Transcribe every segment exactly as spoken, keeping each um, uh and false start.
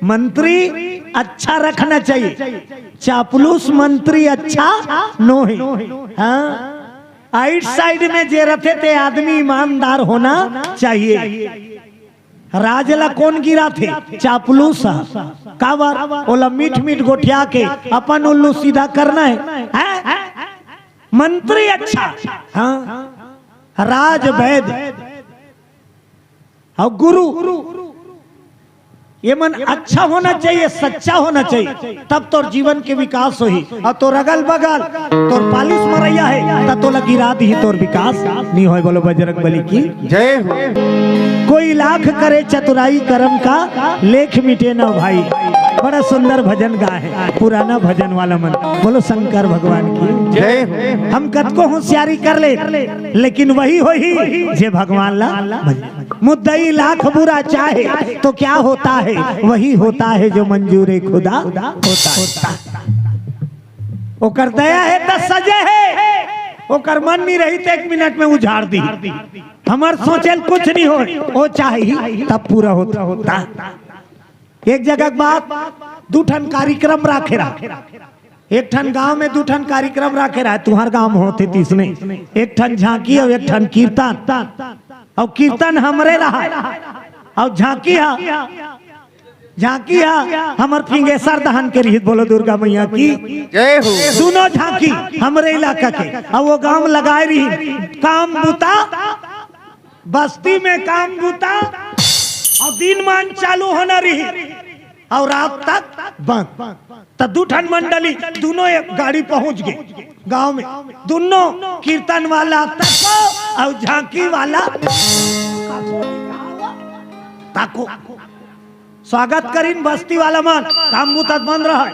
मंत्री अच्छा रखना चाहिए, चापलूस मंत्री अच्छा नोहे। हाँ, आइट साइड में जे रथे ते आदमी ईमानदार होना चाहिए। राज ला कोन गिराथे? चापलूस ह। काबर? ओला मीठ मीठ गोठिया के अपन उल्लू सीधा करना है, हैं? मंत्री अच्छा, हाँ, राज वैद अउ गुरु, ये मन अच्छा होना चाहिए, सच्चा होना चाहिए, तब तोर जीवन के विकास होही। अउ तोर अगल बगल तोर पालिश मरैया है, त तोला गिरा दिही, तोर विकास नहीं होय। बोलो बजरंग बली की। जय हो। कोई लाख करे चतुराई करम का, लेख मिटे ना भाई। बड़ा सुंदर भजन गा है, पुराना भजन वाला मन। बोलो शंकर भगवान की। जय हो। हम कतको होशियारी कर ले, लेकिन वही होही जे भगवान ला भजे। मुद्दई लाख बुरा चाहे तो क्या होता है, वही होता है जो मंजूर खुदा होता है। ओकर दया है त सजे है, ओकर मन नहीं रही त एक मिनट में उजाड़ दी। हमर सोचल कुछ नहीं हो, वो चाही तब पूरा होता। एक जगह के बात, दू ठन कार्यक्रम राखे रहा, एक ठन गांव में दू ठन कार्यक्रम राखे रहा, तुहर गांव में होथे तिसने, एक ठन झांकी अउ एक ठन कीर्तन। अउ कीर्तन हमरे रहा, अउ झांकी हा, झांकी हा हमर फिंगेसर दहन के रहित। बोलो दुर्गा मैया की। जय हो। दोनों झांकी हमरे इलाका के, अउ वो गांव लगाए रही काम बूता, बस्ती में काम बूता, अउ दिन मान चालू होना रही अउ रात तक बंद। त दू ठन मंडली, दोनों एक गाड़ी पहुंच गए गांव में, दोनों कीर्तन वाला तको अउ झांकी वाला तको। स्वागत करिन बस्ती वाला मन, काम बूता बंद रहा,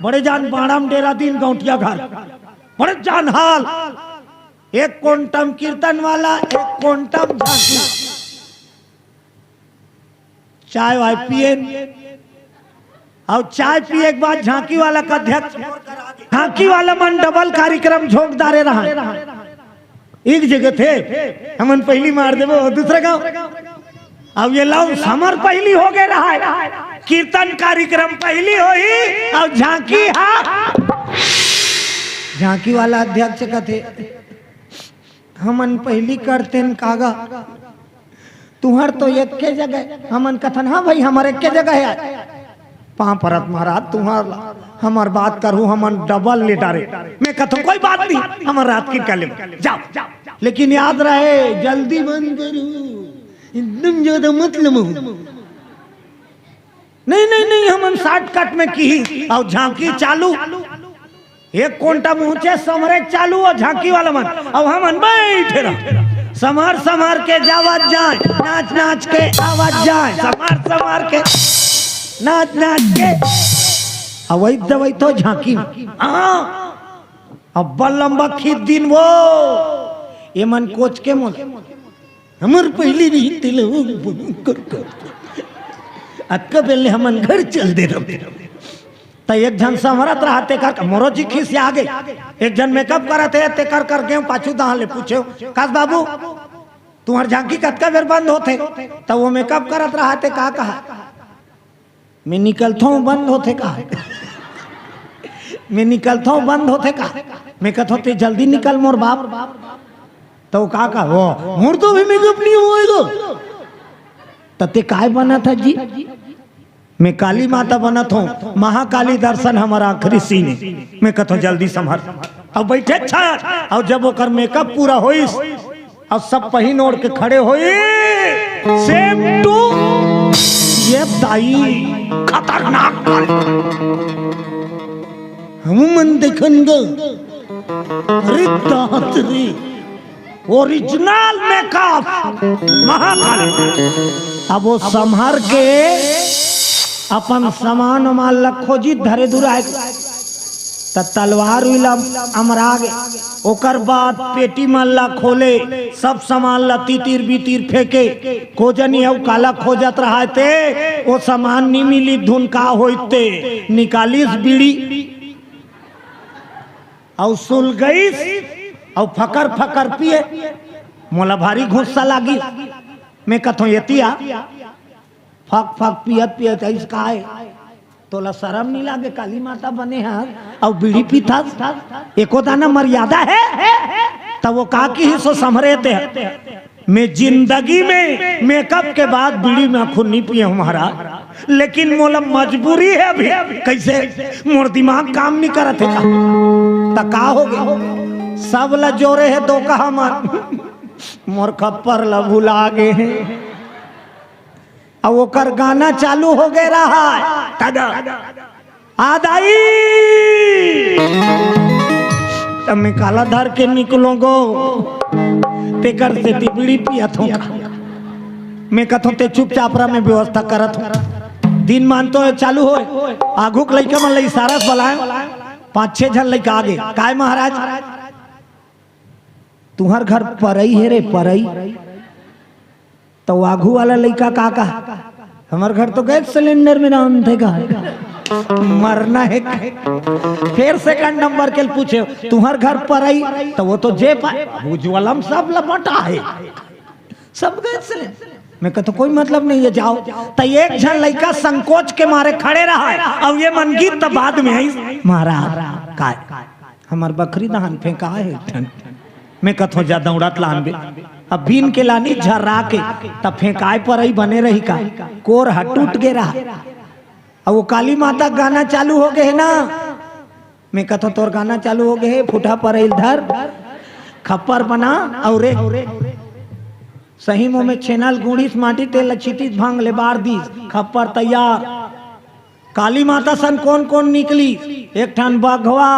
बड़े जान बाड़ा म डेरा दिन गौंटिया घर, बड़े जान हाल, एक कोंटा म कीर्तन वाला, एक कोंटा म झांकी। चाय वाय पियेन, अउ चाय पिए के बाद झांकी वाला का अध्यक्ष, झांकी वाला मन डबल कार्यक्रम झोंक डारे रहा। एक जगह थे, हमन पहली मार देबो, दूसरा गांव। अब ये लव समर पहली हो गए रहा है, कीर्तन कार्यक्रम पहली होही, अउ झांकी हा, झांकी वाला अध्यक्ष कथे, हमन पहली करतेन कागा, तुहर तो एक के जगह, हमन कथन, हाँ भाई, हमर एक के जगह है। पांव परत महाराज, तुहर हमर बात करू, हमन डबल ले डारे। मैं कथों, कोई बात नहीं, हमर रात की कर ले, जाओ। लेकिन याद रहे, जल्दी बंद करू, एकदम ज्यादा मत लमहू। नहीं, नहीं, नहीं, हमन शॉर्टकट में किही, अउ झांकी चालू, एक कोंटा मुहचे समरे चालू, अउ झांकी वाला मन, अउ हमन बैठे रह, समर समर के जावत जाए, नाच नाच के आवत जाए, समर समर के नाच नाच के अवैत दवैत हो झांकी। हाँ, अब्बड़ लंबा खींच दिन वो, ये मन कोच के मोला हमर पहली नहीं तेला वो कर कर। अतका बेल ले हमन घर चल दे रहो। त एक झन संवरत रहा, तेकर मोरो जी खिसिया गे। एक झन मेकअप करत हे, तेकर कर गेंव पाछू दहा ले पूछेंव, "कास बाबू, तुहर झांकी कतका बेर बंद होथे?" त वो मेकअप करत रहा, ते का कहा, "मैं निकलथों, बंद होथे का? मैं निकलथों, बंद होथे का?" मैं कथों, "ते जल्दी निकल मोर बाप।" त वो का कहा, "वो मोर तो अभी मेकअप नहीं होएगा।" त ते काय बनत हस जी? मैं काली माता बनत हों, महाकाली दर्शन हमर आखिरी सीन हे। मैं कथों, "जल्दी संभर।" अब बैठे छान, अउ जब ओकर मेकअप पूरा होइस, अउ सब पहिन ओढ़ के खड़े होई, same to ये दाई, खतरनाक काली। हम मन देखन ग, अरे दांत रे, ओरिजिनल मेकअप, महाकाली। अब वो संभर के अपन सामान उमान ला खोजी, धरे धुराए, त तलवार उइला अमरा गे। ओकर बाद पेटी मन ला खोले, सब सामान ला तितिर बितिर फेंके। को जनी अउ काला खोजत रहा ते, वो सामान नी मिली, धुन का होइते निकालिस बीड़ी। अउ सुलगइस, अउ फकर फकर पिए। मोला भारी गुस्सा लागिस। मैं कथों, "एतिया फक फक पियत पियत आइस। काय, तोला शरम नहीं लागे? काली माता बने हस अउ बीड़ी पीथस, एको दाना मर्यादा हे? त वो का किहिस, ओ संभरे ते, मैं जिंदगी में मेकअप के बाद बीड़ी में खून नहीं पिए हूँ महाराज, लेकिन मोला मजबूरी हे अभी। कैसे? मोर दिमाग काम नहीं करत हे का? त का हो गे? सब ला जोरे हे दो कहा मन, मोर खप्पर ला भुला गे हे। अब ओकर गाना चालू हो गे रहा, तद आ दाई, त मैं काला धर के निकलों गो, तेकर सेती बीड़ी पियत हों। मैं कथों ते चुपचाप रह, मैं व्यवस्था करत हों। दिन मान तो चालू होय, आघू के लइका मन ला इशारा से बलाएं, पांच छह झन लइका आगे। काय महाराज, तुंहर घर परई हे रे, परई? त वो आघू वाला लइका का कहा, हमर घर तो गैस सिलेंडर में रांधथे का, मरना हे। फेर सेकंड नंबर के ल पूछे, तुंहर घर परई? त वो तो जे पाए, उज्ज्वलम सब लपटा हे, सब गैस सिलेंडर। मैं कथों कोई मतलब नहीं हे, जाओ। त एक झन लइका संकोच के मारे खड़े रहा हे, अउ ये मन गीत त बाद में आइस, महाराज, काय? हमर बखरी दहान फेंकाय हे एक ठन। मैं कथों जा दौड़त लानबे। अब बीन के लानी झर्रा के, त फेंकाय परई बने रही का? कोर ह टूट गे रहा। अब वो काली माता गाना चालू हो गे हे ना, मैं कथों तोर गाना चालू हो गे हे, फूटा परई ल धर, खप्पर बना, अउ रे सही मुंह में छेना ल गुड़िस, माटी तेल ल छिटिस, भांग ले बार दिस, खप्पर तैयार। काली माता सन कोन कोन निकली? एक ठन बघवा,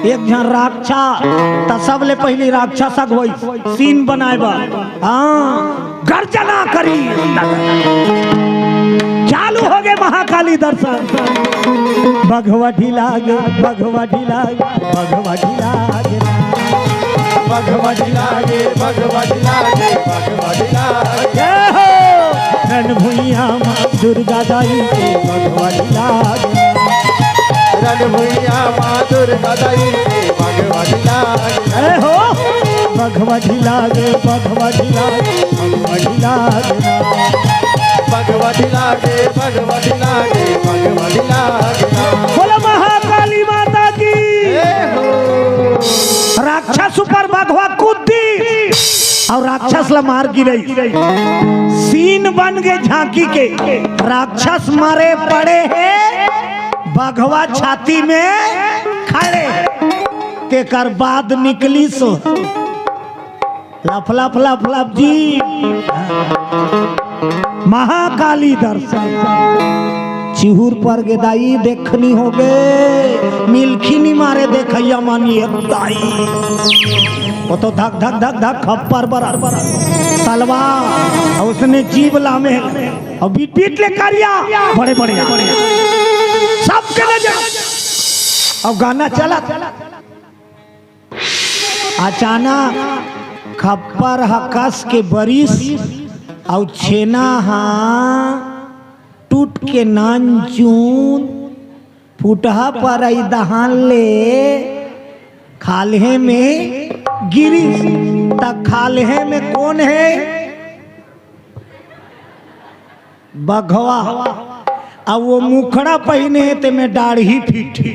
एक झन राक्षस। त सबले पहिली राक्षस अगवई, सीन बनाए बर। हाँ, गर्जना करी। चालू हो गे महाकाली दर्शन। बघवा ढिला गे, बघवा ढिला गे, बघवा ढिला गे। बघवा ढिला गे, बघवा ढिला गे, बघवा ढिला गे। जय हो। रन भुइयां माँ दुर्गा दाई के बघवा ढिला गे। रन भुइयां माँ दुर्गा दाई के बघवा ढिला गे। जय हो। बघवा ढिला गे, बघवा ढिला गे, बघवा ढिला गे ना। बघवा ढिला गे, बघवा ढिला गे, बघवा ढिला गे ना। बोलो महाकाली माता की। जय हो। राक्षस ऊपर बघवा कूद दिस अउ राक्षस ला मार गिरई। सीन बन गे झांकी के, राक्षस मरे पड़े हे, बघवा छाती में खड़े। तेकर बाद निकलिस लफ लफ लफ लफ जी। महाकाली दर्शन। चिहुर पर गे दाई, देखनी हो गे, मिलखी नी मारे देखइया मन ये दाई। वो तो धक धक धक धक खप्पर बर तलवार, अउ उसने जीभ लामे, अउ बीट बीट ले करिया, बड़े बड़े सबके नजर। अउ गाना चला। अचानक खप्पर ह कस के बरिस अउ छेना ह टूट के नानचुन फुटहा परई दहान ले खाल्हे में गिरिस। त खाल्हे में कोन हे? बघवा। अउ वो मुखड़ा पहिने हे, ते में डाढ़ी फिट हे।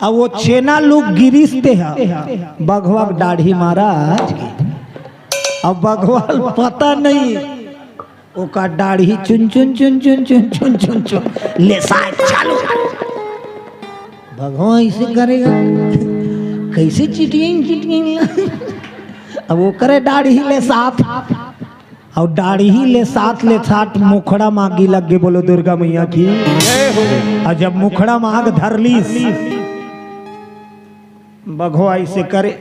अउ वो छेना लुक गिरिस ते ह, बघवा के डाढ़ी मारा। अउ बघवा ल पता नहीं, ओकर डाढ़ी चुन चुन चुन चुन चुन चुन चुन चुन लेसा चालू। बघवा ऐसे करेगा, कैसे चिटियन चिटियन। अब ओकरे डाढ़ी लेसात, अउ डाढ़ी लेसात लेसात मुखड़ा म आगी लग गे। बोलो दुर्गा मैया की। जय हो। अउ जब मुखड़ा म आग धर लीस, बघवा ऐसे करे,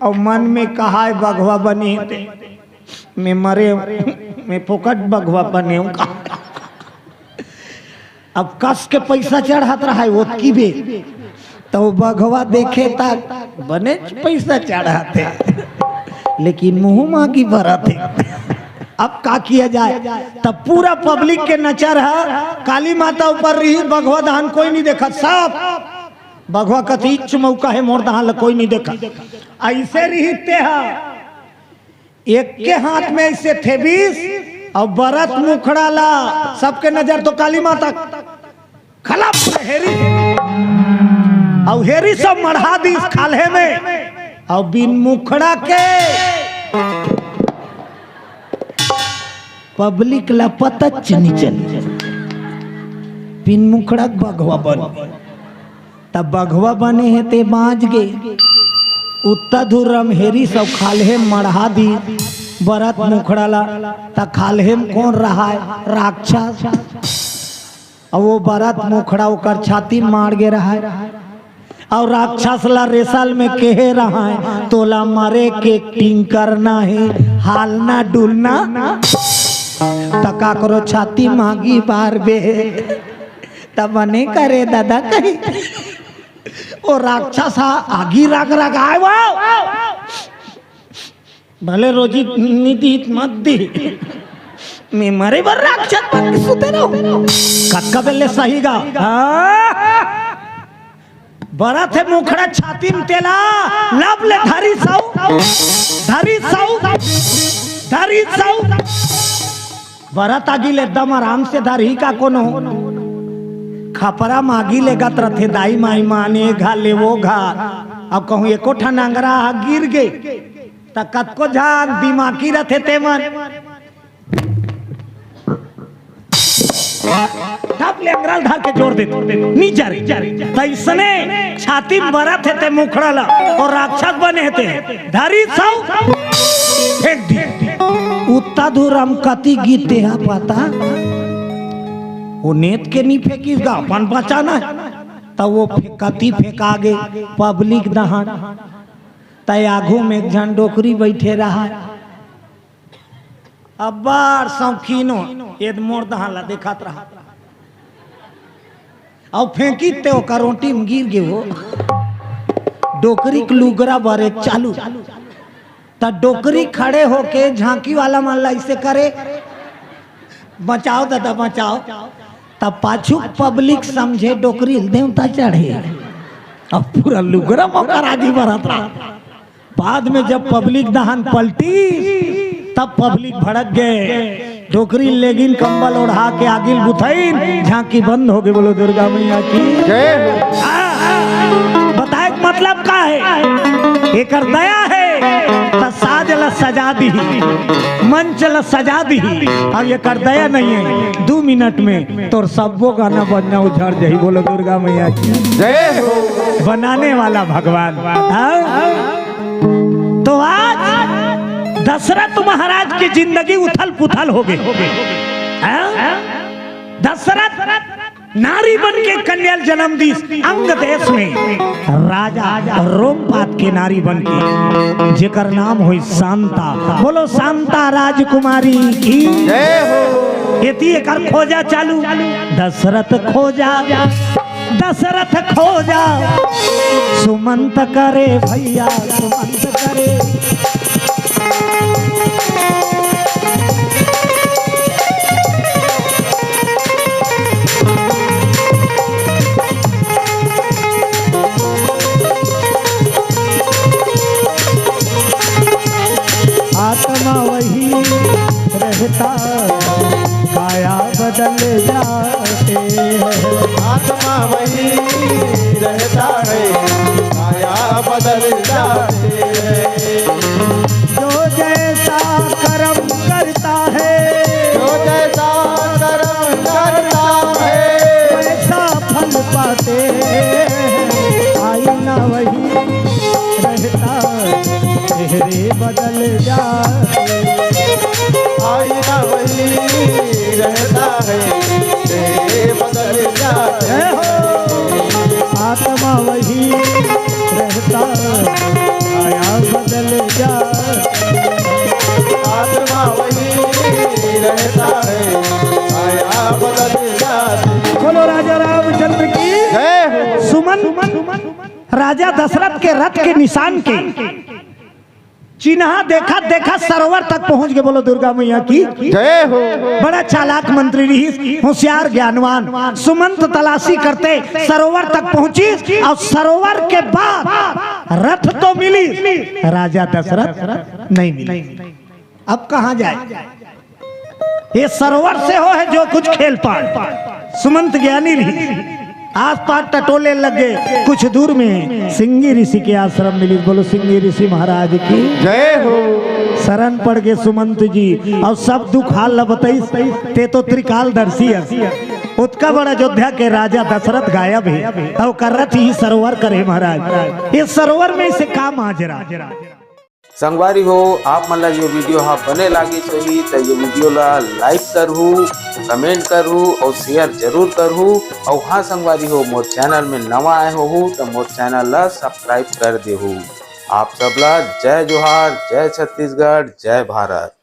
अउ मन में कहाय, बघवा बने ते, मैं मरे हूँ, मैं फोकट बघवा बने हूँ। अब कस के पैसा चढ़त रहा हे ओतकी बे, त वो बघवा देखे त बनेच पैसा चढ़त हे, लेकिन मुंह म आगी बरत हे। अब का किया जाए? तब पूरा पब्लिक के नजर ह काली माता ऊपर रही, बघवा दहान कोई नहीं देखत, सब बघवा कथी इच मौका हे, मोर दहान ल कोई नहीं देखत। ऐसे रही ते ह, एक के हाथ में ऐसे थेबिस, अउ बरत मुखड़ा ला, सबके नजर तो काली माता, खलप हेरी, अउ हेरी सब मढ़ा दीस खाल्हे में, अउ बिन मुखड़ा के पब्लिक ला पता च नी चल। बिन मुखड़ा के बघवा बन, त बघवा बने हे ते बाँच गे। उत्ता धुर्रम हेरी सब खाल्हे मढ़ा दी बरत मुखड़ा ला, त खाल्हे में कोन रहाय? राक्षस। अउ वो बरत मुखड़ा ओकर छाती मार गे रहाय। अउ राक्षस ला रेसल में केहे रहाय, "तोला मरे के टिंकर ना हे, हालना डुलना।" त काकरो छाती मागी बार बे, त बने करे ददा कही। ओ राक्षस हा आगी रग रग आय वो। भले रोजी निधि मत दी। मैं मरे बर राक्षस बन के सुते रहूं। कतका बेले सही गा। हाँ? बरत हे मुखड़ा छाती में तेला, लब ले धरी सऊ, धरी सऊ, धरी सऊ। बरत आगी ले एकदम आराम से धरही का कोनो। खपरा मागी ले गत रथे दाई माई माने घा ले वो घा। अब कहूँ एको ठन अंगरा हा गिर गे, त कतको झन दिमागी रथे तेमन। टप ले अंगरा ल धर के जोर देथे, नी जरे। तइसने छाती में बरत हे ते मुखड़ा ला, अउ राक्षस बने हे ते, धरी सऊ, फेंक दी। उत्ता धुर्रम कति गिस ते हा पता, वो नेत के नी फेंकिस गा, अपन बचाना हे। त वो फे-, कति फेंका गे, पब्लिक दहान। त आघू में एक झन डोकरी बइठे रहा, अब्बड़ शौकीनो, एद मोर दहान ला देखत रहा। अउ फेंकी ते ओकर ओंटी में गिर गे वो। डोकरी के लुगरा बरे चालू। त डोकरी खड़े होके झांकी वाला मन ला अइसे करे, "बचाओ ददा, बचाओ।" त पाछू पब्लिक समझे डोकरी ल देवता चढ़े। अब पूरा लुगरा म ओकर आगी बरत रहा। बाद में जब पब्लिक दहान पलटी, तब पब्लिक भड़क गे। डोकरी लेगिन कंबल ओढ़ा के आगी ल बुथाइन, झांकी बंद हो गे। बोलो दुर्गा मैया की जय हो। हाँ, बताए के मतलब का हे? एकर दया हे, त साज ला सजा दी, मंच ला सजा दी। अब एकर दया नहीं हे, दू मिनट में तोर सब्बो गाना बजना उझड़ जाही। बोलो दुर्गा मैया की जय हो। बनाने वाला भगवान। हाँ? तो आज दशरथ महाराज की जिंदगी उथल पुथल हो गई। हाँ? दशरथ नारी बन के कन्या ल जन्म दीस अंग देश में, राजा रोमपाद के नारी बन के, जेकर नाम होई शांता। बोलो शांता राजकुमारी की जय हो। एती एकर खोजा चालू, दशरथ खोजा, दशरथ खोजा, सुमंत करे भैया, सुमंत करे। आत्मा वही रहता, काया बदल जाते हैं। आत्मा वही रहता है, काया बदल जाते हैं। जो जैसा कर्म करता है, जो जैसा कर्म करता है, वैसा फल पाते हैं। आईना वही रहता, चेहरे बदल जाते। आईना वही रहता है, चेहरे बदल जाते। जय हो। आत्मा वही रहता, काया बदल जाते। आत्मा वही रहता है, काया बदल जाते। बोलो राजा रामचंद्र की जय हो। सुमन राजा दशरथ के रथ के निशान के चिन्हा देखत देखत सरोवर तक पहुंच गे। बोलो दुर्गा मैया की जय हो। बड़ा चालाक मंत्री रहिस, होशियार ज्ञानवान। सुमंत तलाशी करते सरोवर तक पहुंचिस, अउ सरोवर के बाद रथ तो मिलिस, राजा दशरथ नहीं मिलिस। अब कहां जाए? ये सरोवर से हो है जो कुछ खेल पाए। सुमंत ज्ञानी रहिस, आसपास टटोले लगे, कुछ दूर में सिंगी ऋषि के आश्रम मिलिस। बोलो सिंगी ऋषि महाराज की। जय हो। शरण पड़ गे सुमंत जी अउ सब दुख हाल ल बतइस। ते तो त्रिकालदर्शी हस। ओतका बड़ अयोध्या के राजा दशरथ गायब हे अउ ओकर रथ इही सरोवर कर हे महाराज। ये सरोवर में से का माजरा। संगवारी हो, आप मन ला ये वीडियो हा बने लागिस होही त ये वीडियो ला लाइक करहू, कमेंट करहू अउ शेयर जरूर करहू। अउ हाँ संगवारी हो, मोर चैनल में नवा आए होहू त मोर चैनल ला सब्सक्राइब कर देहू। आप सब ला जय जोहार, जय छत्तीसगढ़, जय भारत।